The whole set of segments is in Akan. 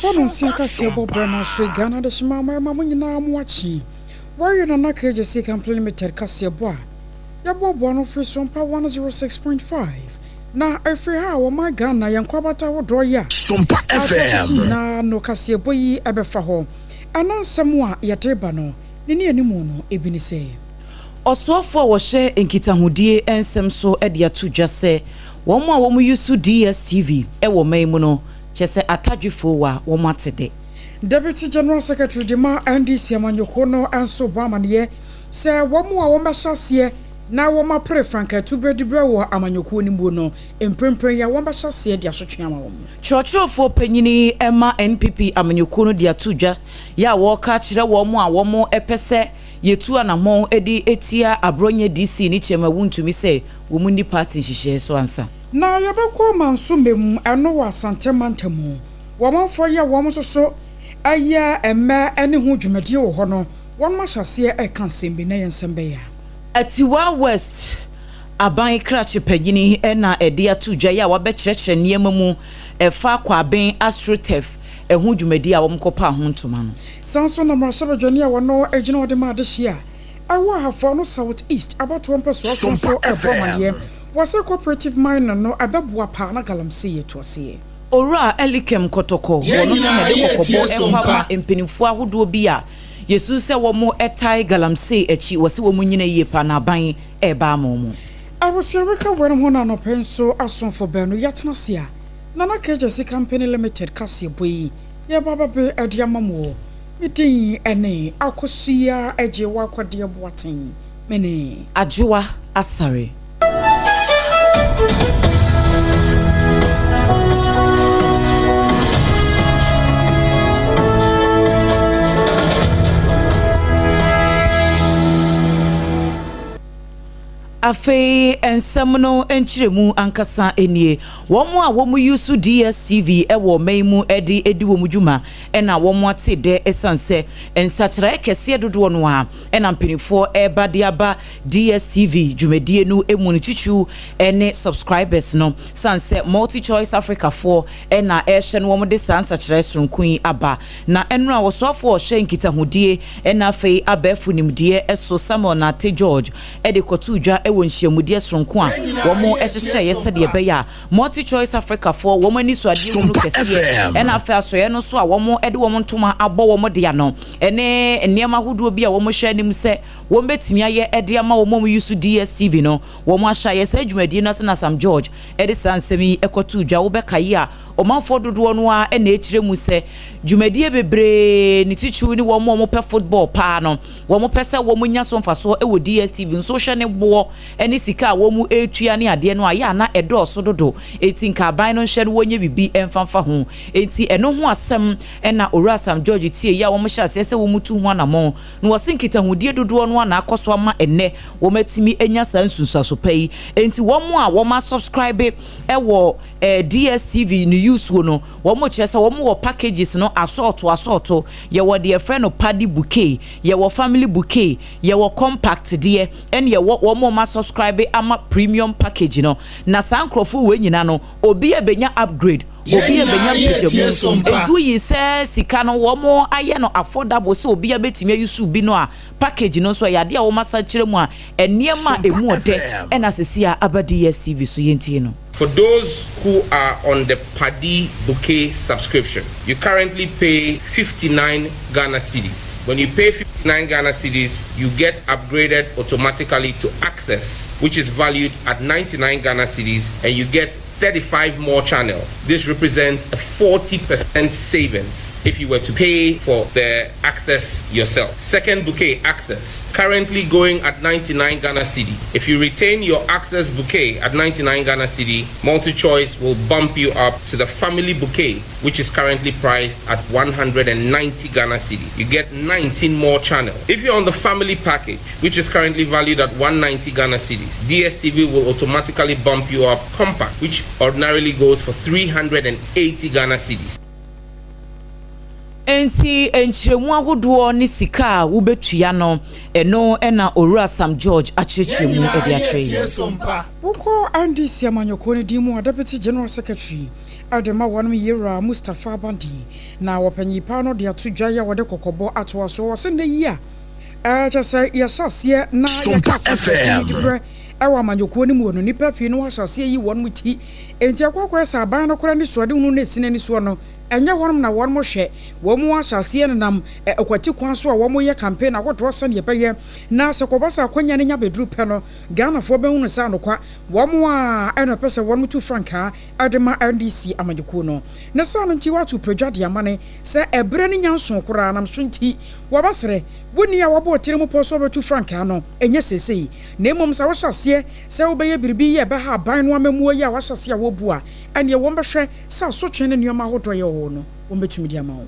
Yɛabɔ no nsia kaseɛ bɔ berɛ no aso yi Ghana adehyema mmarima mo nyinaa mo akye Wɔyɛ Nana Kegyesi Company Limited kaseɛ bɔ a yɛboaboa ano firi Sompa 106.5 na ɛfiri ha a wɔman Ghana yɛn nkorabata ahodoɔ yi a Sompa ate apete FM. nyinaa no kaseɛbɔ yi ɛbɛfa hɔ. Ɛna nsɛm a yɛde ba no ne ne animu no ebi ne sɛ. Ɔsoafoɔ a wɔhyɛ nkitahodie nsɛm so de ato dwa sɛ wɔn a wɔn use DSTV wɔ man mu no kyerɛ sɛ atadwefoɔ wɔ a wɔn ate dɛ. Deputy General Secretary de ma NDC amanyɔkuo no nso bɔ amaneɛ sɛ wɔn a wɔbɛhyɛ aseɛ na wɔn apere frankatu berɛdiberɛ wɔ amanyɔkuo no mu no mprempren yi a wɔbɛhyɛ aseɛ de asotwe ama wɔn. Kyerɛkyerɛfoɔ panyini ma NPP amanyɔkuo no de ato dwa yɛ a wɔreka kyerɛ wɔn a wɔn pɛ sɛ yɛtu anammɔn de tia Abronye DC ne Chairman Wontumi sɛ wɔn nni party nhyehyɛeɛ so ansa. Na yɛbɛkɔ Manso Mmem ɛno wɔ Asante mantam. Wɔmanfoɔ yi a wɔn nso so ɛyɛ mmɛ ne ho dwumadie wɔ hɔ no, wɔn ahyɛ aseɛ ɛka nsɛm bi na yɛn nsɛm bɛyɛ a. Atiwa West aban krakye panyini na ɛde ato dwa yi a wabɛkyerɛkyerɛ nneɛma mu ɛfa Kwaben AstroTurf ɛho dwumadie a wɔn kɔpa ho ntoma no. San so na mmarahyɛbadwani a wɔno gyina ɔde ma adehye a ɛwɔ Ahafo no South East abatoɔ mpɛsoa so nso Sompa ɛbɔ amaneɛ FM. wɔsɛ cooperative mining no ɛbɛboa paa na galamsey yɛ to aseɛ. Owura Elikem Kɔtɔkɔ Yɛn wɔno nso na nyinaa ɛde yɛtie kɔkɔbɔ ɛkɔ Sompa. ama mpanimfoɔ ahodoɔ bi a yɛsu sɛ wɔn ɛtae galamsey akyi wɔ sɛ wɔn nyina yie pa na aban ɛreba ama wɔn. Abusua bɛka wɔn ho na anɔpɛ nso asomfo baanu yɛatena ase a Nana Kegyesi Company Limited kaseɛbɔ yi yɛba bɛbe ɛde ama mo. Me din ɛne Akosua Agye Wakɔdeɛ Boaten. Mene Adwoa Asare. Afei nsɛm no nkyerɛmu ankasa nie. Wɔn a wɔn use DSTV wɔ ɔman mu de di wɔn dwuma ɛna wɔn ate dɛ ɛsiane sɛ nsakyeraeɛ kɛseɛ dodoɔ no a ɛna mpanimfoɔ ɛreba de aba DSTV dwumadie no mu no, titiriw ne subscribers no, sane sɛ MultiChoice Africafoɔ ɛna ɛrehyɛ no wɔn de saa nsakyeraeɛ soronko yi aba. Na ɛno a wɔsoafoɔ a ɔhyɛ nkitahodie ɛna afei abɛɛfo nimdeɛ ɛso Samuel Nate George ɛde kɔto dwa ɛwɔ nhyiamudeɛ soronko a wɔn ɛhyehyɛeɛ sɛdeɛ ɛbɛyɛ a MultiChoice Africafoɔ wɔn ani so adeɛ hunu Sompa kɛseɛ FM. ɛna afei asɔeɛ no nso a wɔn ɛde wɔn ntoma abɔ wɔn dea no ɛne nneɛma ahodoɔ bi a wɔn hwɛ anim sɛ wɔn bɛtumi ayɛ ɛde ama wɔn a wɔn use DSTV no wɔn ahyɛ ayɛ saa dwumadie no ase. Na Sam George ɛde saa nsɛm yi ɛkɔto dwa, wobɛka yi a ɔmanfoɔ dodoɔ no a ɛna ɛkyerɛ mu sɛ dwumadie bebree ne titiriw ne wɔn a wɔpɛ football paa no wɔn pɛ sɛ wɔn nya so mfasoɔ ɛwɔ DSTV nso hwɛ ne boɔ ɛne sika a wɔn ɛretua ne adeɛ no a yɛ ana ɛdɔɔso dodo, eti nka aban no nhyɛ no wɔnyɛ bibi ɛmfamfa ho. Eti ɛno ho asɛm ɛna Owura Sam George tie yi a wɔn hyɛ aseɛ sɛ wɔn tu ho anammɔn na wɔsi nkitahodie dodoɔ no ana akɔ so ama ɛnɛ wɔn atumi anya saa nsunsuaso pa yi. Enti wɔn a wɔn asubscribe ɛwɔ DSTV ne use no, wɔn kyerɛ sɛ wɔn wɔ packages no asɔɔto asɔɔto. Yɛwɔ deɛ yɛfrɛ no party bouquet, yɛwɔ family bouquet, yɛwɔ compact deɛ, ɛne yɛwɔ wɔn a wɔn asubscribe ama premium package no. Na saa nkurɔfoɔ wɔ nyinaa no, obi a bɛnya upgrade, obi a bɛnya mpagyamu. Eti woyi sɛ sika no wɔn ayɛ no affordable sɛ obi a bɛtumi ayi so bi no a package no nso ɛyɛ adeɛ a wɔn asa kyerɛ mu a nneɛma a emu ɔdɛ ɛna sisi a aba DSTV so. Yɛntie no. For those who are on the Padi Bouquet subscription, you currently pay 59 Ghana cedis. When you pay 59 Ghana cedis, you get upgraded automatically to Access, which is valued at 99 Ghana cedis, and you get 35 more channels. This represents a 40% savings if you were to pay for the Access yourself. Second bouquet, Access, currently going at 99 Ghana cedi. If you retain your Access bouquet at 99 Ghana cedi, MultiChoice will bump you up to the family bouquet, which is currently priced at 190 Ghana cedi. You get 19 more channels. If you're on the family package, which is currently valued at 190 Ghana cedis, DSTV will automatically bump you up compact, which ordinarily goes for 380 Ghana cedis. Enti nkyerɛmu ahodoɔ ne sika a wobɛtua no, ɛno na Owura Sam George akyerɛkyerɛ Yɛn mu nyinaa de akyerɛ yɛretie yɛn. Sompa. Wokɔ NDC amanyɔkuo no din mu a, Deputy General Secretary de ma wɔnom Yewura Mustapha Abandi na wɔpanyin paa no de ato dwa yi a wɔde kɔkɔbɔ atoa so. Wɔse nnɛ yi a kyerɛ sɛ yɛhyɛ aseɛ na Sompa yɛka frankaatuni FM. diberɛ wɔ amanyɔkuo no mu no, nnipa pii no ahyɛ aseɛ yi wɔnom ti. Enti ɛkɔ akɔyɛ sɛ aban no koraa anisoadehunu no ɛsi n'ani soɔ no, ɛnyɛ wɔnom na wɔnom hwɛ. Wɔn ahyɛ aseɛ nenam kwati kwan so a wɔyɛ campaign ahodoɔ sɛdeɛ ɛbɛyɛ na sɛ kɔba sɛ akwanya no nya bɛduru pɛ no, Ghanafoɔ bɛhunu sɛ anokwa wɔn a na ɛpɛ sɛ wɔnom tu frankaa de ma NDC amanyɔkuo no. Ne saa no nti wɔato pradwa de amane sɛ ɛberɛ no nya nsoo koraa nam so nti wɔbɛsrɛ wo ni a wɔbɔɔ tiri mu pɔ sɛ wɔbɛtu frankaa no ɛnyɛ seesei na mmom sɛ wohyɛ aseɛ sɛ wobɛyɛ biribi yi a ɛbɛha aban no amammuo yi a wɔahyɛ aseɛ a wɔbu a ɛneɛ wɔbɛhwɛ sɛ asotwe ne nneɛma ahodoɔ a ɛwɔ hɔ no wɔbɛtumi de ama wo.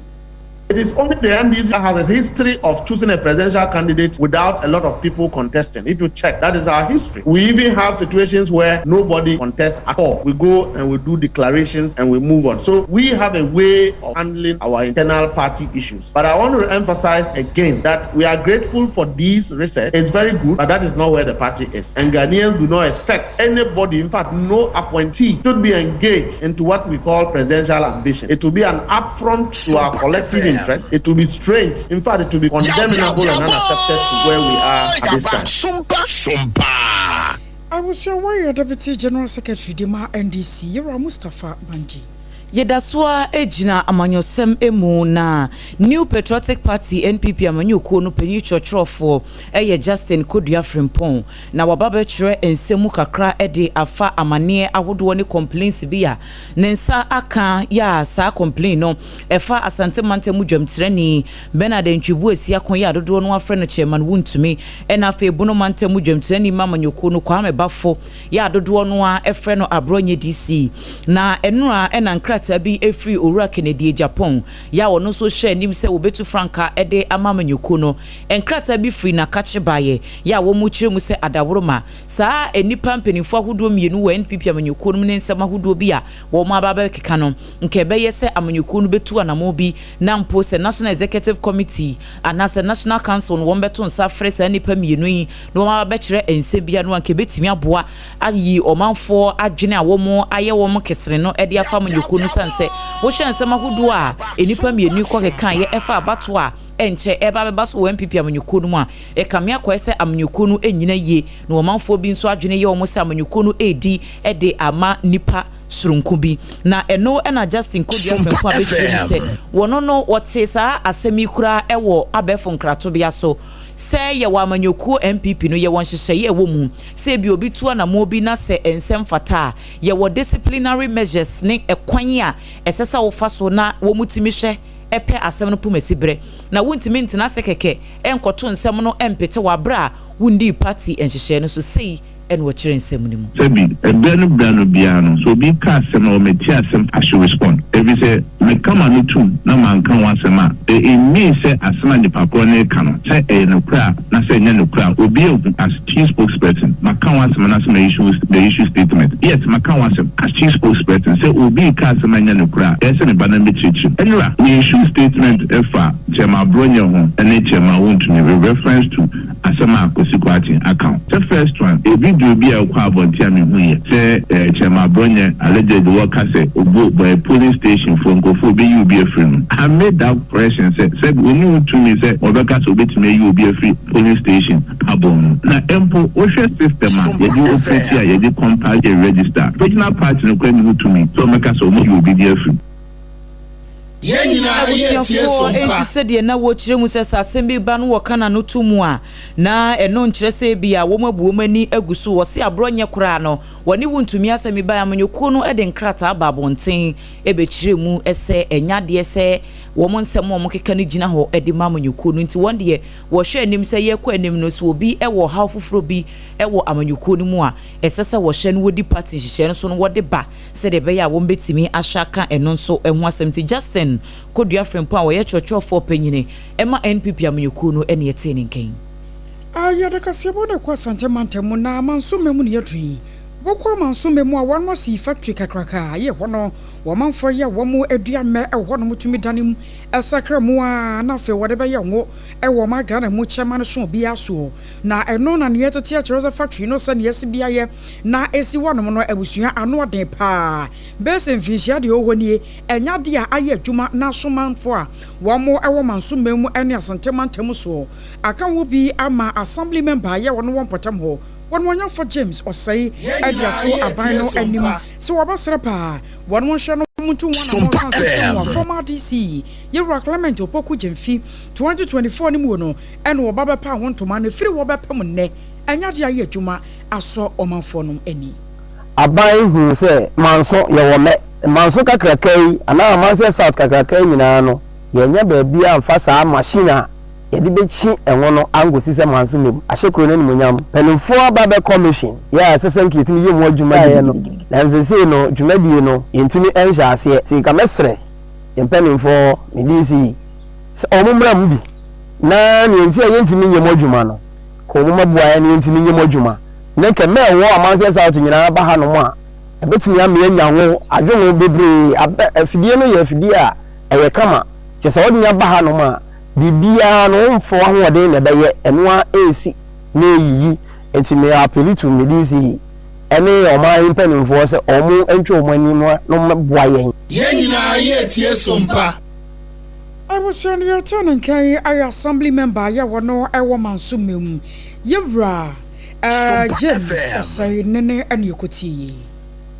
It is only the NDC that has a history of choosing a presidential candidate without a lot of people contesting. If you check, that is our history. We even have situations where nobody contests at all. We go and we do declarations and we move on. So we have a way of handling our internal party issues. But I want to emphasize again that we are grateful for this research. It's very good, but that is not where the party is. And Ghanaians do not expect anybody, in fact, no appointee should be engaged into what we call presidential ambition. It will be an upfront to our Sompa collective FM. interest. It will be strange. In fact, it will be Yaw yaw condemnable yaw and unaccepted to where we are boy at this yaba time. Sompa Sompa. Abusua wɔyɛ Deputy General Secretary de ma NDC, Yewura Mustapha Bandi. Yɛda so ara gyina amanyɔsɛm mu na New Patriotic Party, NPP, amanyɔkuo no panyin twerɛtwerɛfoɔ yɛ Justin Kodua Frimpong na waba abɛkyerɛ nsɛm mu kakra de afa amaneɛ ahodoɔ ne complaints bi a ne nsa aka yɛ a saa complain no ɛfa Asante mantam mu dwamtirani Bernard Antwi Boasiako yɛ a dodoɔ no afrɛ no Chairman Wontumi ɛna afei Bono mantam mu dwamtirani ma amanyɔkuo no Kwame Bafo yɛ a dodoɔ no ara frɛ no Aborɔnyɛ DC. Na ɛnora na nkrataa bi firi Owura Kennedy Agyapong yɛ a ɔno nso hyɛ anim sɛ wɔbɛtu frankaa de ama amanyɔkuo no. Nkrataa bi firi Nakakye baeɛ yɛ a wɔkyerɛ mu sɛ adaworoma saa nnipa mpanimfoɔ ahodoɔ mmienu wɔ NPP amanyɔkuo no mu ne nsɛm ahodoɔ bi a wɔn aba abɛkeka no nka ɛbɛyɛ sɛ amanyɔkuo no bɛtu anamɔn bi na mpo sɛ National Executive Committee anaasɛ National Council no wɔbɛto nsa afrɛ saa nnipa mmienu yi na wɔn aba abɛkyerɛ nsɛm bi ano a anka ɛbɛtumi aboa ayi ɔmanfoɔ adwene a wɔn ayɛ wɔn kesene no de afa amanyɔkuo no sane sɛ wohwɛ nsɛm ahodoɔ a nnipa mmienu yi kɔkekaeɛ ɛfa abatoɔ a ɛnkyɛ ɛreba abɛba so wɔ NPP amanyɔkuo no mu a ɛkame akɔyɛ sɛ amanyɔkuo no nnyina yie na ɔmanfoɔ bi nso adwene yɛ wɔn sɛ amanyɔkuo no redi de ama nnipa soronko bi. Na ɛno na Justin Kodua Sompa Frimpong abɛkyerɛ mu sɛ FM. wɔno no wɔtee saa asɛm yi koraa wɔ abɛɛfo nkratobea so sɛ yɛwɔ amanyɔkuo NPP no yɛwɔ nhyehyɛeɛ a ɛwɔ mu sɛ ebia obi tu anammɔn bi na sɛ ɛnsɛ mfata a yɛwɔ disciplinary measures ne ɛkwan a ɛsɛ sɛ wofa so na wɔtumi hwɛ pɛ asɛm no poma siberɛ na wontumi ntena ase kɛkɛ nkɔto nsɛm no mpete wɔ aberɛ a wondii party nhyehyɛeɛ no so sei na ɔkyerɛ nsɛm no mu. Sɛbi, ɛberɛ no berɛ ano biara no, sɛ obi ka asɛm na ɔmete asɛm, I should respond. Ɛfiri sɛ, meka m'ano tom na manka ho asɛm a, it means sɛ asɛm a nipa korɔ no reka no, sɛ ɛyɛ nokorɛ a, na sɛ ɛnyɛ nokorɛ a, obi ahu as chief spokesperson, maka ho asɛm anaasɛ ma issue ma issue statement. Yes, maka ho asɛm as chief spokesperson sɛ obi reka asɛm a ɛnyɛ nokorɛ a, ɛyɛ sɛ meba na mɛkyerɛkyerɛ mu. Ɛnora, me issue statement fa Chairman Abronyɛ ho ne Chairman Wontumi with reference to asɛm a Kwasi Kwarteng aka ho. Sɛ first one, video bi a ɛkɔ abɔnten a mehu yɛ sɛ eh, Chairman Abronyɛ allegedly wɔka sɛ obo bɔɛ polling station foɔ nkurɔfoɔ obeyi obi afiri no. I made that correction sɛ sɛbi onni ho tumi sɛ ɔbɛka sɛ obetumi ayi obi afiri polling station abɔn mu. Na mpo wohwɛ system a Sompa yɛde operate a FM. yɛde compile yɛ register a, regional party no koraa nni ho tumi sɛ wɔbɛka sɛ wɔayi obi de afiri. Yɛn nyinaa yɛretie Abusuafoɔ, enti Sompa. sɛdeɛ na wɔkyerɛ mu sɛ sɛ asɛm bi ba no wɔka n'ano to mu a, na ɛno nkyerɛ sɛ ebia wɔabu wɔn ani agu so. Wɔse aborɔ nyɛ koraa no, wɔne Wontumi asɛm yi baeɛ. Amanyɔkuo no de nkrataa baa abɔnten bɛkyerɛɛ mu sɛ ɛnyɛ adeɛ sɛ wɔn nsɛm a wɔkeka no gyina hɔ de ma amanyɔkuo no nti wɔn deɛ wɔhwɛ anim sɛ yɛrekɔ anim no sɛ obi wɔ ɔhaw foforɔ bi wɔ amanyɔkuo no mu a ɛsɛ sɛ wɔhyɛ no wɔdi party nhyehyɛɛ no so no wɔde ba sɛdeɛ ɛbɛyɛ a wɔbɛtumi ahyɛ aka ɛno nso ho asɛm nti Justin Kodua Frimpong a ɔyɛ kyerɛkyerɛfoɔ panyini ma NPP amanyɔkuo no ne ɛtee ne nka yi. Yɛde kaseɛbɔ no rekɔ Asante mantam mu na Amanso mma mu na yɛaduru yi. Wokɔ Amanso mu a wɔn asi factory kakraka a yɛ hɔ no, wɔmanfoɔ yɛ wɔn dua mmɛ ɛwɔ hɔ nom tumi dane mu ɛsakra mu a, na afei wɔde bɛyɛ ngo ɛwɔ ɔman Ghana mu kyɛma no so obiara soɔ. Na ɛno na neɛ tete akyerɛ sɛ factory no sɛ neɛ si biayɛ na esi hɔnom no, abusua ano ɔden paa. Bɛyɛ sɛ mfinhyia deɛ ɔwɔ hɔ nie, ɛnyɛ adeɛ a ayɛ adwuma na asomanfoɔ a wɔn ɛwɔ Manso man mu ne Asante mantam soɔ aka ho bi ama assembly member a yɛ wɔn wɔ mpɔtam hɔ, wɔn ɔnyamfo James Osei, de ato aban no anim sɛ wɔbɛsrɛ paa wɔn nhwɛ no ntu wɔn anamɔ san sɛ mu a former DC Yewura Clement Opoku Gyamfi 2024 no mu no ɛna wɔba bɛpa ho ntoma no firi wɔbɛpem nnɛ, ɛnyɛ adeɛ a ayɛ adwuma asɔ ɔmanfoɔ no ani. Aban huu sɛ Manso yɛwɔ mmɛ. Manso kakraka yi anaa Amanseɛ South kakraka yi nyinaa no, yɛannya baabiara amfa saa machine a yɛde bɛkyi ngo no ankɔsi sɛ Manso mmam. Ahyɛ kuro no animuonyam. Mpanimfoɔ aba bɛ commission yɛ a ɛsɛ sɛ nka yɛtumi yɛ mu adwuma gidigidigidi. Nanso seesei no dwumadie no yɛntumi nhyɛ aseɛ. Nti nka mɛsrɛ yɛn mpanimfoɔ, me DC, sɛ wɔn mmra mu bi na nea nti a yɛntumi nyɛ mu adwuma no, nka wɔn mmɛboa yɛn na yɛntumi nyɛ mu adwuma. Ne nka mɛ ɛwɔ Amanseɛ South nyinaa ba hanom a, ɛbɛtumi ama yɛanya ngo, adwongo bebree. Abɛ, afidie no yɛ afidie a ɛyɛ kama. Kyerɛ sɛ wode nya ba hanom a, biribiara no womfa w'ahoɔden na ɛbɛyɛ, ɛno ara ɛresi na ɛreyiyi. Nti me appeal to me DC ɛne ɔman yi mpanimfoɔ sɛ wɔn ntwe wɔn ani na wɔmmɛboa yɛn. Yɛn nyinaa yɛretie som pa. Abusua no yɛtee ne nka yi ayɛ assembly member a yɛwɔ no ɛwɔ Manso Mmam. Yɛwura James Osei ne ne ɛne ɛkɔtie yi.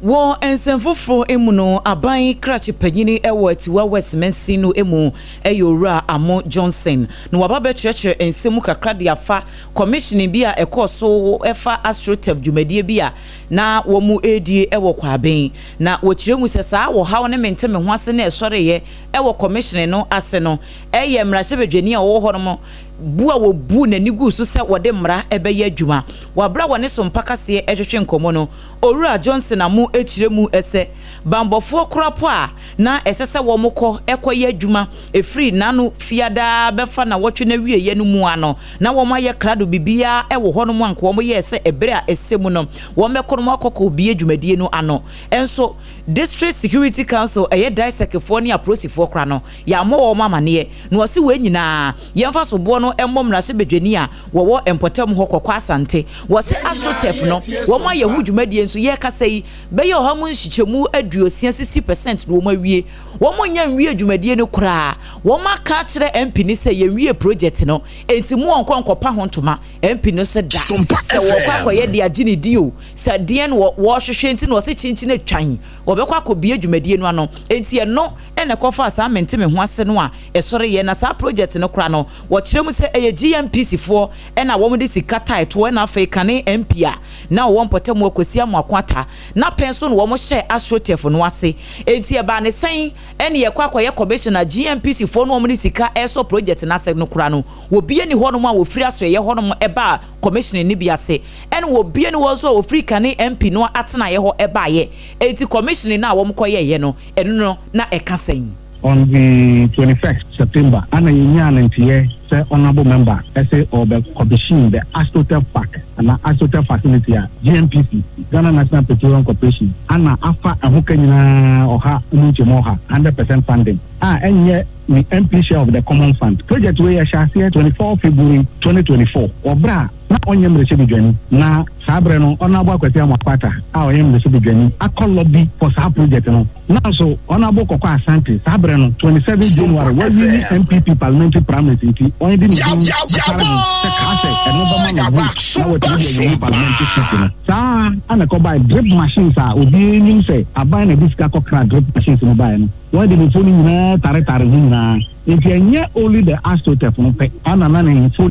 Wɔ nsɛm foforɔ mu no, aban krakye panyini wɔ Atiwa West mansin no mu yɛ Owura Amo Johnson, na waba abɛkyerɛkyerɛ nsɛm mu kakra de afa kɔmihyenin bi a ɛkɔɔ so fa AstroTurf dwumadie bi a na wɔredie wɔ Kwaben. Na wɔkyerɛ mu sɛ saa ɔhaw ne mente-me-ho-ase no a ɛsɔreeɛ wɔ kɔmihyenin no ase no yɛ mmarahyɛbadwani a ɔwɔ hɔnom bu a wɔbuu n'ani guu so sɛ wɔde mmara bɛyɛ adwuma. Wɔ berɛ a wɔne Sompa Kaseɛ retwetwe nkɔmmɔ no, Owura Johnson Amoh kyerɛ mu sɛ, Banbɔfoɔ koraa po a na ɛsɛ sɛ wɔkɔ kɔyɛ adwuma ɛfiri n'ano fiada bɛfa nnawɔtwe no awieeɛ no mu ara no, na wɔayɛ krado biribiara wɔ hɔnom a anka wɔyɛɛ sɛ ɛberɛ a ɛsɛ mu no wɔbɛkɔ no wɔakɔ kɔbue dwumadie no ano. Nso District Security Council, ɛyɛ DISEC foɔ ne apolisifoɔ koraa no, yɛammɔ wɔn amaneɛ. Na wɔse wei nyinaa, yɛmfa soboɔ no mmɔ mmarahyɛbadwani a wɔwɔ mpɔtam hɔ Kɔkɔ Asante. Wɔse AstroTurf no, wɔn ayɛ ho dwumadie nso yɛrekasa yi, bɛyɛ ɔha mu nkyekyɛmu 60, 60%, na wɔn awie. Wɔn nnya nwie dwumadie no koraa. Wɔn aka akyerɛ MP no sɛ yɛnwie project no, enti mo ɔnkɔ nkɔpa ho ntoma. MP no se da. Sɛ wɔrekɔ akɔyɛ de agye ne din o, sɛ deɛn na wɔrehwehwɛ nti na wɔse kyinkyin atwan, wɔbɛkɔ akɔbue dwumadie no ano. Enti ɛno na ɛkɔfaa saa mente me ho ase no a ɛsɔreeɛ. Na saa project no koraa no, wɔkyerɛ mu sɛ ɛyɛ GNPC foɔ na wɔde sika tae toɔ ɛna afei kane MP a na ɔwɔ mpɔtam hɔ Kwasi Amoako Atta n'apɛn so na wɔhyɛɛ AstroTurf no ase. Enti ɛbaa ne sɛn ɛne yɛkɔ akɔyɛ commission a GNPC foɔ no wɔde sika ɛresɔ project no ase no koraa no, wɔbie ni hɔnom a wɔfiri asoɛeɛ hɔnom baa commissioning no bi ase ɛna wɔbie ni hɔ nso a wɔfiri kane MP no atenaeɛ hɔ baeɛ. Enti commissioning no a wɔkɔyɛeɛ no, ɛno no na ɛka sɛn? On the 21st September ana yɛnyaa no nteyɛ sɛ Honourable Member se ɔrebɛ commission the AstroTurf Park anaa AstroTurf Facility a GNPC, Ghana National Petroleum Corporation, ana afa ɛho ka nyinaa ɔha mu nkyɛmu ɔha, 100% funding, a ɛnyɛ ne MP share of the common fund. Project wei yɛhyɛ aseɛ 24 February 2024 wɔ berɛ a na ɔnyɛ mmarahyɛbadwani na saa berɛ no Honourable Akwasi Amoako Atta a ɔyɛ mmarahyɛbadwani akɔ lobby for saa project no. Nanso Honourable Kɔkɔ Asante saa berɛ no 27 January wawini NPP parliamentary primaries nti ɔde ne din atare ho sɛ kaa sɛ ɛno bɛma no vote na watumi de awini parliamentary seat no. Saa ara na ɛkɔbae drip machines a obiara nim sɛ aban na ɛde sika kɔkra drip machines no baeɛ no wɔde ne mfoni nyinaa taretare ho nyinaa nti ɛnyɛ only the AstroTurf no pɛ na na ne mfoni.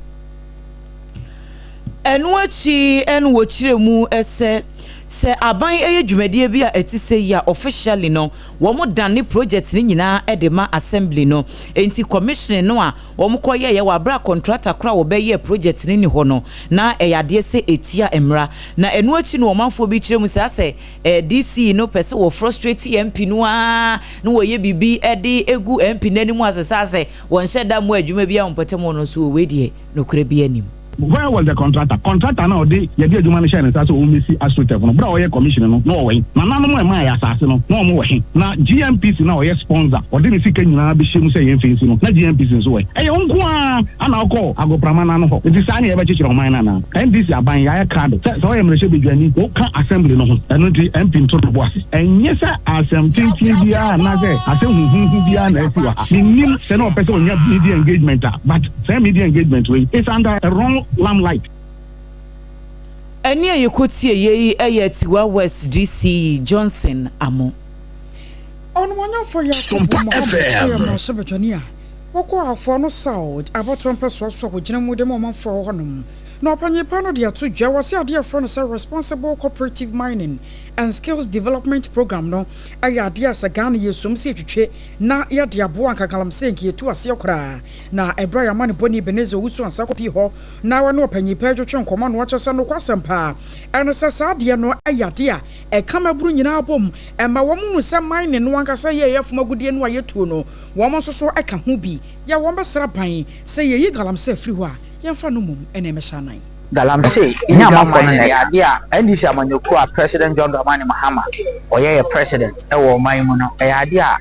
Ɛno akyi na wɔkyerɛ mu sɛ, sɛ aban yɛ dwumadie bi a ɛte sɛ yi a, officially no, wɔdane project no nyinaa de ma assembly no. Enti commissioning no a wɔkɔyɛeɛ wɔ aberɛ a contractor koraa a wɔbɛyɛɛ project no nni hɔ no, na ɛyɛ adeɛ sɛ ɛtia mmara. Na ɛno akyi no ɔmanfoɔ bi kyerɛ mu sɛ asɛ DC no pɛ sɛ wɔ frustrate MP no ara na wɔyɛ biribi de gu MP no anim ase sɛ asɛ wɔnhyɛ da mmɔ adwuma biara wɔ mpɔtam hɔ no nso wei deɛ nokorɛ biara nnim. Where was the contractor? Contractor no a ɔde yɛde adwuma no hyɛɛ ne nsa sɛ ɔmmɛsi AstroTurf no, berɛ a ɔyɛ commission no, na ɔwɔ he? Nananom a ɛmaa yɛ asase no, na wɔn wɔ he? Na GNPC no a ɔyɛ sponsor, ɔde ne sika nyinaa bɛhyɛ mu sɛ yɛmfa nsi no, na GNPC nso wɔ he? Ɛyɛ wo nko ara na wokɔɔ agoprama no ano hɔ. Nti saa ne yɛbɛkyekyere ɔman no anaa? NDC aban, yɛayɛ krado sɛ sɛ woyɛ mmarahyɛbadwani, woka assembly no ho. Ɛno nti MP nto ne bo ase. Ɛnyɛ sɛ asɛm tenten biara anaasɛ asɛm huhuuhu biara na asi wɔ ha. Mennim sɛ na ɔpɛ sɛ ɔnya media engagement a, but saa media engagement wei is under a wrong limelight. Ɛnne a yɛkɔtieeɛ yi yɛ Atiwa West DC Johnson Amoh. Ɔnomuonyamfoɔ Yakubu Sompa Mohammed yɛ FM. mmarahyɛbadwani a wɔkɔ Afoano South abatoɔ mpɛsoa so a wɔgyina mu de ma ɔmanfoɔ wɔ hɔnom. Na ɔpanyin pa no de ato dwa, wɔse adeɛ a wɔfrɛ no sɛ Responsible Cooperative Mining and Skills Development Programme no yɛ adeɛ a sɛ Ghana yɛsum sɛ yɛtwitwe na yɛde aboa anka galamsey nka yɛtu aseɛ koraa. Na ɛberɛ a yɛamanebɔni Ebenezer Owusu Ansah kɔpie hɔ na ɔne ɔpanyin pa retwetwe nkɔmmɔ no, ɔkyerɛ sɛ nokwasɛm paa ne sɛ saa adeɛ no yɛ adeɛ a ɛka mmabunu nyinaa bom ma wɔn hu sɛ mining no ankasa yɛ yɛn fam agudeɛ no a yɛtuo no, wɔn nso so ka ho bi. Yɛ wɔn bɛsra ban sɛ yɛyi galamsey firi hɔ a, yɛmfa no mmom na ɛmmɛhyɛ anan. Galamsey, illegal mining, yɛ adeɛ a NDC amanyɔkuo a President John Dramani Mahama ɔyɛ yɛ President wɔ ɔman yi mu no, ɛyɛ adeɛ a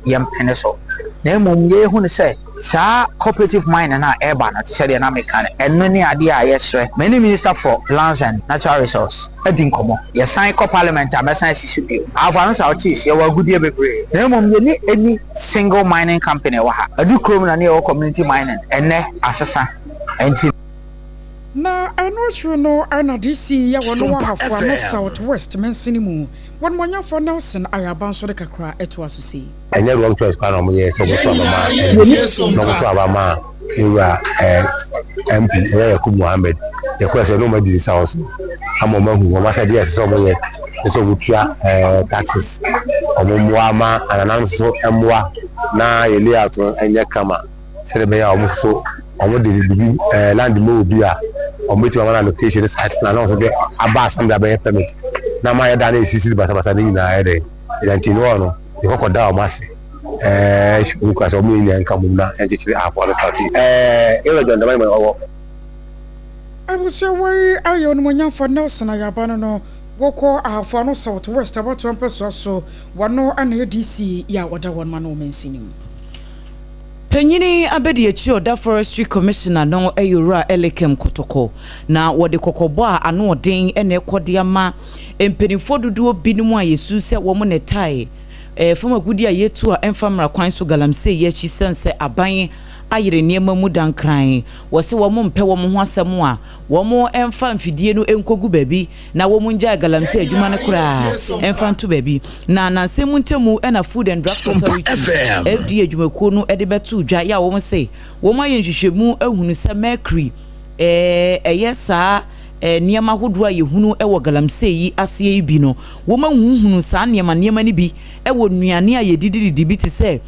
yɛmpene so. Na mmom yɛhu no sɛ saa cooperative mining no a ɛreba no, te sɛ deɛ na meka no, ɛno ne adeɛ a yɛsrɛ. Me ne Minister for Lands and Natural Resource adi nkɔmmɔ. Yɛsan kɔ Parliament a, mɛsan asi so bio. Ahafo Ano South East, yɛwɔ agudeɛ bebree. Na mmom yɛnni any single mining company wɔ ha. Adu kurom na ne yɛwɔ community mining, ɛnnɛ asesa. Ɛnti. Na ɛno akyiri no na DC yɛ wɔn wɔ Sompa Ahafo Ano FM. South West mansini mu. Wɔn manyafo Nelson Ayaba nso de kakra toa so sei. Ɛnyɛ wrong choice koraa na wɔn yɛɛ sɛ wɔn to aba maa NDC na wɔn to aba maa yɛwura ɛɛ MP ɛyɛ Yakubu Mohammed. Yɛkɔɛ sɛ ɛne wɔn adi nsa wɔ so ama wɔn ahu wɔn asɛdeɛ ɛsɛ sɛ wɔn yɛ ne sɛ wɔn tua ɛɛ taxes wɔn mmoa ma ananam nso mmoa na yɛ layout no ɛnyɛ kama. Sɛdeɛ ɛbɛyɛ a wɔn nso wɔn de biribi ɛɛ land ma obi a wɔn bɛtumi ama no allocation ne site plan na wɔn nso de aba assembly abɛyɛ permit na ama ayɛ dan na esisi basabasa ne nyinaa ayɛ dɛ ɛda nti ne hɔ no yɛkɔ kɔ da wɔn ase ɛɛ hyɛ wɔn kura sɛ wɔn nyinaa nka mom na ɛnkyekyere ahafo ano south east ɛɛ yɛwɔ John Dramani ɔwɔ. Abusua wei ayɛ onimuonyamfoɔ Nelson Ayaba no no wɔkɔ Ahafo Ano South West abatoɔ mpɛsoa so wɔno na ɛyɛ DC yɛ a wɔda wɔn ma no wɔ mansini mu. Panyin abadiakyiri a ɔda Forestry Commission ano yɛ Owura Elikem Kotoko, na wɔde kɔkɔbɔ a ano ɔden na ɛkɔ de ama mpanimfoɔ dodoɔ binom a yɛsu sɛ wɔn na ɛtae fam agudeɛ a yɛtu a ɛmfa mmara kwan so galamsey yi akyi sane sɛ aban ayere nneɛma mu dankran. Wɔse wɔn mpɛ wɔn ho asɛm a wɔmfa mfidie no nkɔgu baabi na wɔngyae galamsey adwuma no koraa mfa nto baabi. Na nnansa mu ntamu na Food and Drugs Sompa Authority, FM. FDA, adwumakuo no de bɛtoo dwa yɛ a wɔn se wɔn ayɛ nhwehwɛmu ahunu sɛ mercury ɛyɛ saa nneɛma ahodoɔ a yɛhunu wɔ galamsey yi aseɛ yi bi no, wɔn ahuhunu saa nneɛma nneɛma no bi wɔ nnuane a yɛdidididi bi te sɛ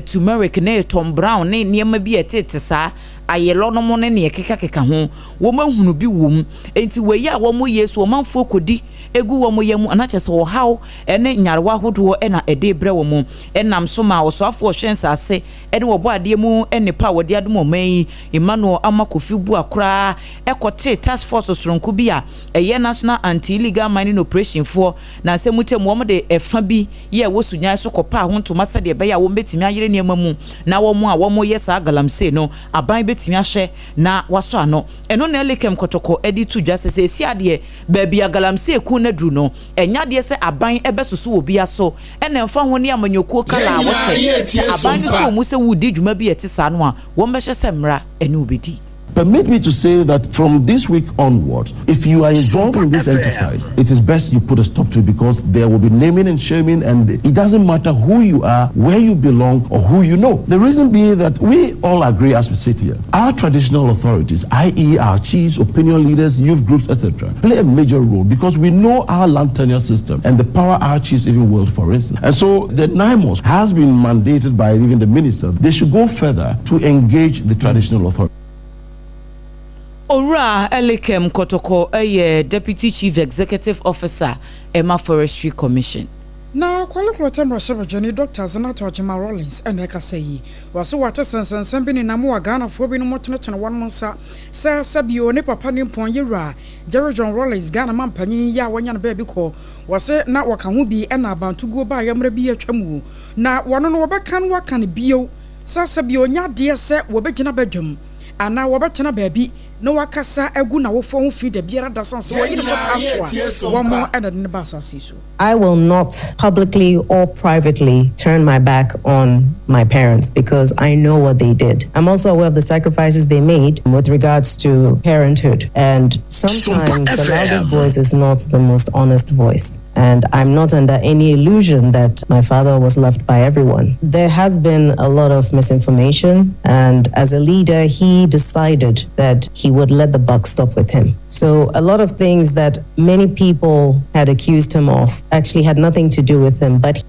turmeric ne tom brown ne nneɛma bi a ɛtete saa ayelɔ nom ne nea ɛkekakeka ho, wɔahunu bi wom. Enti wei a wɔyɛ so ɔmanfoɔ kɔdi gu wɔn yam anaa kyerɛ sɛ ɔhaw ne nyarewa ahodoɔ na ɛde rebrɛ wɔn. Ɛnam so maa ɔsoafoɔ ɔhwɛ nsase ne ɔbɔadeɛ mu nnepa a wɔde adom ɔman yi, Emmanuel Ama Kofi Buah koraa kɔtee task force soronko bi a ɛyɛ National Anti-Illegal Mining Operation foɔ na nsɛm mu kyɛm wɔde ɛfa bi yɛɛ wɔ Sunyani so kɔpaa ho ntoma sɛdeɛ ɛbɛyɛ a wɔbɛtumi ayere nneɛma mu na wɔn a wɔyɛ saa galamsey no aban bɛtumi ahwɛ na wasɔ ano. Ɛno na Elikem Kɔtɔkɔ de to dwa sɛ seesei adeɛ baabi a galamsey ko no aduru no, ɛnyɛ adeɛ sɛ aban bɛsoso obiara so ɛna ɛmfa ho ne amanyɔkuo Yɛn kala a nyinaa wɔhyɛ. yɛ Sɛ tie aban no Sompa. sɔ mu sɛ woredi dwuma bi a ɛte saa no a, wɔbɛhwɛ sɛ mmara ne wo bɛdi. Permit me to say that from this week onwards, if you are involved Sompa in this FM. enterprise, it is best you put a stop to it because there will be naming and shaming, and it doesn't matter who you are, where you belong, or who you know. The reason being that we all agree as we sit here, our traditional authorities, i.e., our chiefs, opinion leaders, youth groups, etc., play a major role because we know our land tenure system and the power our chiefs even wield, for instance. And so the NAIMOS has been mandated by even the minister. They should go further to engage the traditional authorities. Owura Elikem Kotoko yɛ Deputy Chief Executive Officer ma Forestry Commission. Na Korle Klottey mmarahyɛbadwani Dɔkta Zanetor Agyemang Rawlings na ɛkasa yi. Ɔse wate sɛ nsɛnsɛm bi nenam a Ghanafoɔ binom tenetene wɔnom nsa sɛ sɛbio ne papa nimpɔn yewura Jerry John Rawlings Ghana mampanyin yi a wanya no baabi kɔ. Wɔse na wɔka ho bi na abantoguo baeɛ mmerɛ bi atwa mu na wɔno no wɔbɛka no waka no bio sɛ sɛbio ɔnyɛ adeɛ sɛ wɔbɛgyina badwam anaa wɔbɛtena baabi na wakasa agu n'awofoɔ ho fi dabiara da sane sɛ Yɛn wɔyi no so nyinaa paa so yɛ a tie som wɔn pa. na ɛde no ba asase yi so. I will not publicly or privately turn my back on my parents because I know what they did. I'm also aware of the sacrifices they made with regards to parenthood. And Sompa sometimes the loudest FM. voice is not the most honest voice. And I'm not under any illusion that my father was loved by everyone. There has been a lot of misinformation. And as a leader, he decided that he would let the buck stop with him. So a lot of things that many people had accused him of actually had nothing to do with him. But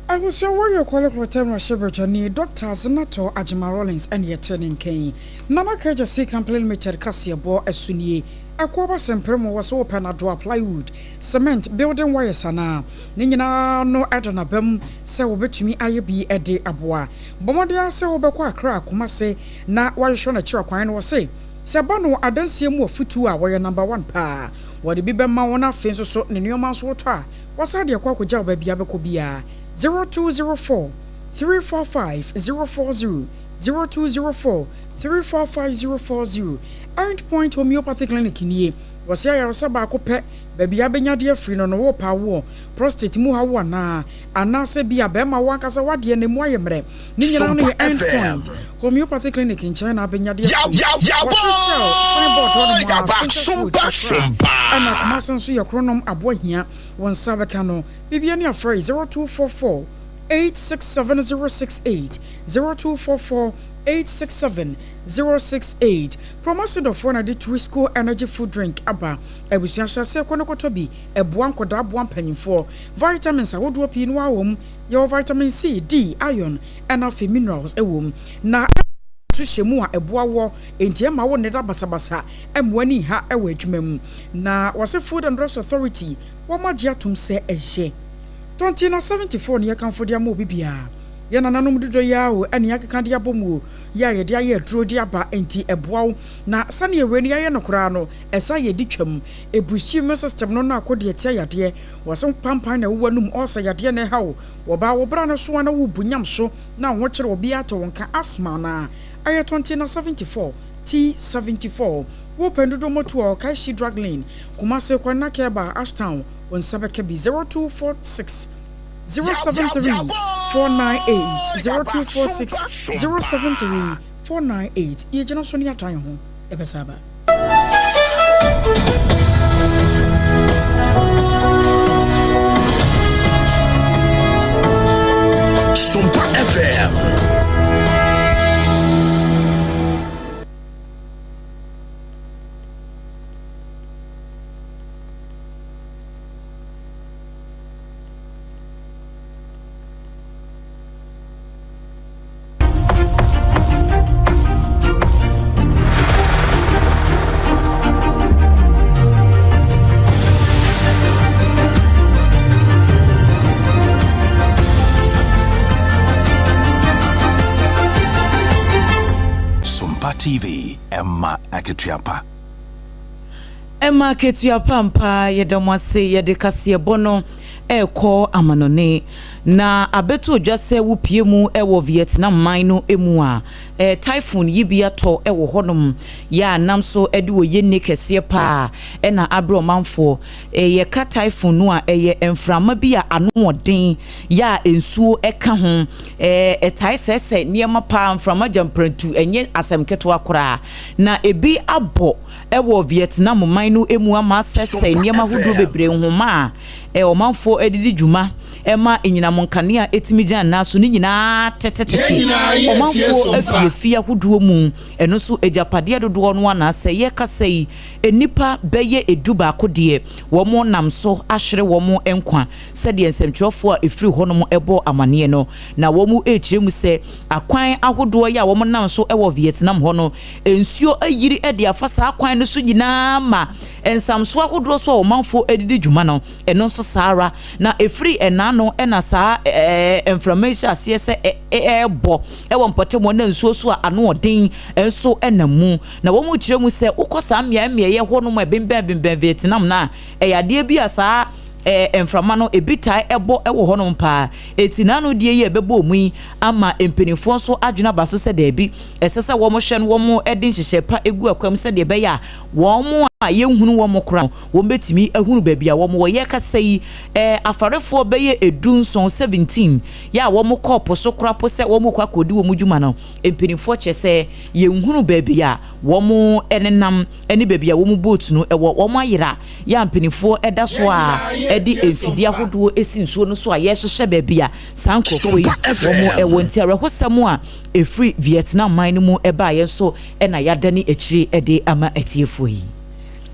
Abusua Warrior Korle Klottey mmarahyɛbadwani Dɔkta Zanetor Agyemang Rawlings na yɛtee ne nka yi. Nana Kagya Sea Company Limited kaseɛbɔ so nie. Ɛkoɔ ba sɛmprɛ mu wɔ sɛ wopɛ no adoa, plywood, cement, building wires anaa? Ne nyinaa no da n'abam sɛ wɔbɛtumi ayɛ bi de aboa. Bɔ mmɔden ara sɛ wobɛkɔ Accra, Kumasi na woahwehwɛ no akyiri kwan no. Wɔse sɛ ɛba no adansie mu afutuo a wɔyɛ number one paa. Wɔde bi bɛma wo na afei nso so ne nneɛma nso wotɔ a wɔsan de ɛkɔ akɔgya wo baabi a wobɛkɔ biara. 0204 345 040 0204 345 040 End Point Homeopathy Clinic nie. Wɔse ayaresa baako pɛ, baabi a bɛnya de afiri no no worepɛ awoɔ, prostate mu haw anaa, anaasɛ bi a bɛrima wo ankasa woadeɛ no emu ayɛ mmerɛ. Ne nyinaa no Sompa yɛ End FM. Point Homeopathy Clinic nkyɛn na abɛnya de Yaw afiri. yaw yaw Wɔse Shell signboard boo hɔnom a, yaba Spintex Road, sompa Accra, sompa. ɛna Kumasi nso yɛ Kronom Aboahia. Wo nsa bɛka no. Biribiara ni a frɛ 0244 867 068, 0244 867 068. Promasidɔfoɔ na de Twisco Energy Food Drink aba. Abusua hyɛ aseɛ kɔ na kɔtɔ bi. Ɛboa nkwadaa boa mpanyinfoɔ. Vitamins ahodoɔ pii no ara wɔ mu. Yɛwɔ vitamin C, D, iron ɛna afei minerals wɔ mu. Na nso hyɛ mu a ɛboa woɔ enti ɛmma wo nneda basabasa, ɛmma w'ani nha wɔ adwuma mu. Na wɔse Food and Drugs Authority wɔn agye atom sɛ ɛyɛ. Tɔnti na 74 ne yɛkamfo de ama obi biara. Yɛn nananom dodɔ yi ara o ɛne yɛakeka de abom o, yɛ a yɛde ayɛ aduro de aba enti ɛboa wo. Na sɛdeɛ wei no yɛayɛ no koraa no ɛsan yɛ de twam. Ɛbusti immune system no na ako de atia yadeɛ. Wɔse pampan na ɛwɔ w'anum, ulcer yadeɛ na ɛha wo. Wɔbaa wo bra no so a na worebu nyam so na wo ho kyere obiara te wo nka asthma anaa ɛyɛ tɔnti na 74 T74 Wo pɛ ndodo moto a Okaishie Drug Lane Kumasi kwan na Kɛba Ashtown wo nsa bɛka bi 0246 073 498 0246 073 498 Yɛgyina so ne yɛatan ho yɛbɛsa aba. Sompa FM. Sompa TV, ɛma akatua pa. Ɛma akatua pa ampa. Yɛda mo ase. Yɛde kaseɛbɔ no rekɔ amanɔne. Na abɛto dwa sɛ wopue mu wɔ Vietnam man no mu a, typhoon yi bi atɔ wɔ hɔnom. Yɛ a nam so de oyɛnni kɛseɛ paa na abrɛ ɔmanfoɔ. Yɛka typhoon no a, ɛyɛ mframa bi a ano ɔden, yɛ a nsuo ka ho. Ɛtae sɛesɛe nneɛma paa, mframa gyamprantu, ɛnyɛ asɛm ketewa koraa. Na ebi abɔ wɔ Vietnam man no mu ama asɛesɛe Sompa nneɛma ahodoɔ FM. bebree, nhoma a ɔmanfoɔ de di dwuma. ɛma anyinam nkanea tumi gyina ne nan so no nyinaa tetetete ɔmanfoɔ afiafi ahodoɔ mu. Ɛno nso agyapadeɛ dodoɔ no ara na sɛ yɛrekasa yi nnipa bɛyɛ dubaako deɛ wɔnam so ahwere wɔn nkwa sɛdeɛ nsɛmtwerɛfoɔ a ɛfiri hɔnom bɔɔ amaneɛ no. Na wɔrekyerɛ mu sɛ akwan ahodoɔ yi a wɔnam so wɔ Vietnam hɔ no, nsuo ayiri de afa saa kwan no so nyinaa ma nsamsoɔ ahodoɔ so a ɔmanfoɔ de di dwuma no, ɛno nso saa ara. Na ɛfiri ɛnaano na saa mframa yi hyɛ aseɛ sɛ ɛrebɔ wɔ mpɔtam hɔ na nsuo so a ano ɔden nso nam mu. Na wɔrekyerɛ mu sɛ wokɔ saa mmeae mmeaeɛ hɔnom a ɛbembɛn Vietnam no a, ɛyɛ adeɛ bi a saa mframa no ebi taa bɔ wɔ hɔnom paa. Enti n'ano deɛ yi a ɛbɛbɔ mu yi ama mpanimfoɔ nso adwene aba so sɛ daabi, ɛsɛ sɛ wɔhwɛ no wɔde nhyehyɛe pa gu akwan mu sɛdeɛ ɛbɛyɛ a wɔn a yɛnhunu wɔn koraa no, wɔbɛtumi ahunu baabi a wɔwɔ. Yɛrekasa yi, afarefoɔ bɛyɛ edunson, 17, yɛ a wɔkɔɔ po so koraa po sɛ wɔrekɔ akɔdi wɔn dwuma no, mpanimfoɔ kyerɛ sɛ yɛnhunu baabi a wɔnenam ne baabi a wɔn boat no wɔ. Wɔayera. Yɛ a mpanimfoɔ da so ara de mfidie ahodoɔ si nsuo no so a yɛrehwehwɛ baabi a saa nkurɔfoɔ yi wɔn wɔ. Nti awerɛhosɛm a ɛfiri Vietnam man no mu baeɛ nso na yɛadane akyire de ama atiefoɔ yi.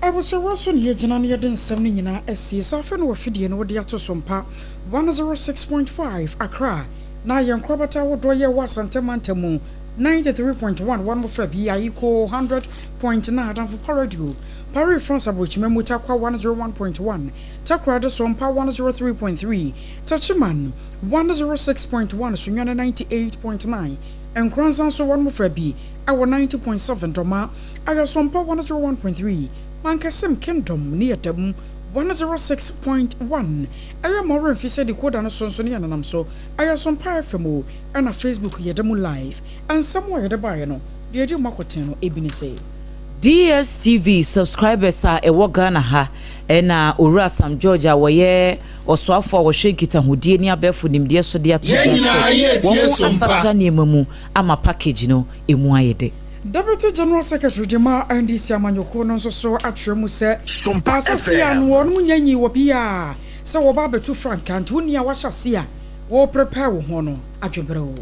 Abusua so na yɛgyina na yɛde nsɛm no nyinaa asie. Saa afei na wafidie no wode ato so mpa 106.5 Accra na yɛn nkorabata ahodoɔ yɛ wɔ Asante mantam mu 93.1 wɔn frɛ bi Ayiko 100.9 Adamfo Pa Radio Paris, France Abrokyima mu Tarkwa 101.1, Takoradi Sompa 103.3, Techiman 106.1, Sunyani 98.9, Nkoranza nso wɔn mmofra bi wɔ 90.7, Dɔma Ayɛ Sompa 101.3, Mankasim Kingdom ne Yɛda 106.1, Ɛyɛ ma ɔwerɛ mfi sɛ decoder no so nso ne yɛnenam so, Ayɛ Sompa FM o, ɛna Facebook Yɛda mu live. Nsɛm a yɛde baeɛ no, deɛ ɛdi mu akɔten no ebi ne sɛ. DSTV subscribers a ɛwɔ Ghana ha na Owura Sam George a ɔyɛ ɔsoafoɔ a ɔhwɛ nkitahodie ne abɛɛfo nimdeɛ so de ato dwa sɛ wɔn asakyera nneɛma mu ama package no ɛmu ayɛ dɛ. Deputy General Secretary de ma NDC amanyɔkuo no nso so akyerɛ mu sɛ asase a no wɔnom nnya nyii wɔ biaa sɛ wɔba abɛtu frankaa nti wo nua wahyɛ ase a wo prepare wo ho no adwebrɛ o.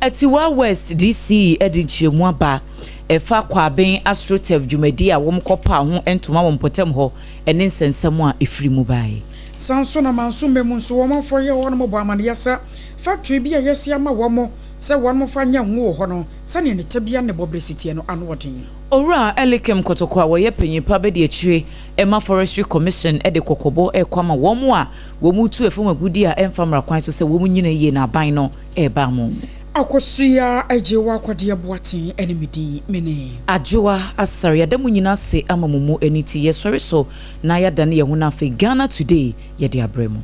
Atiwa West DC de nkyerɛmu aba ɛfa Kwaben AstroTurf dwumadi a wɔkɔpaa ho ntoma wɔ mpɔtam hɔ ne nsɛnsɛm a ɛfiri mu bae. Saa nso na Manso mmɛ mu nso wɔn afɔre a wɔnom bɔ amaneɛ sɛ factory bi a yɛasi ama wɔn sɛ wɔnom fa nyɛ ngo wɔ hɔ no sɛdeɛ ne tebea ne bɔberɛ si teɛ no ano ɔden. Owura Elikem Kotoko a wɔyɛ panyin pa abadiakyire ma Forestry Commission de kɔkɔbɔ rekɔ ama wɔn a wɔretu fam agudeɛ a ɛmfa mmara kwan so sɛ wɔn nyina yie na aban no reba mo. Akosua Agyewa Kwadeɛ Boateng ne me din, me ne. Adwoa Asare, yɛda mo nyina ase ama mo mu ani ti yɛsɔre so na yɛadane yɛn ho na afei Ghana Today yɛde abrɛ mo.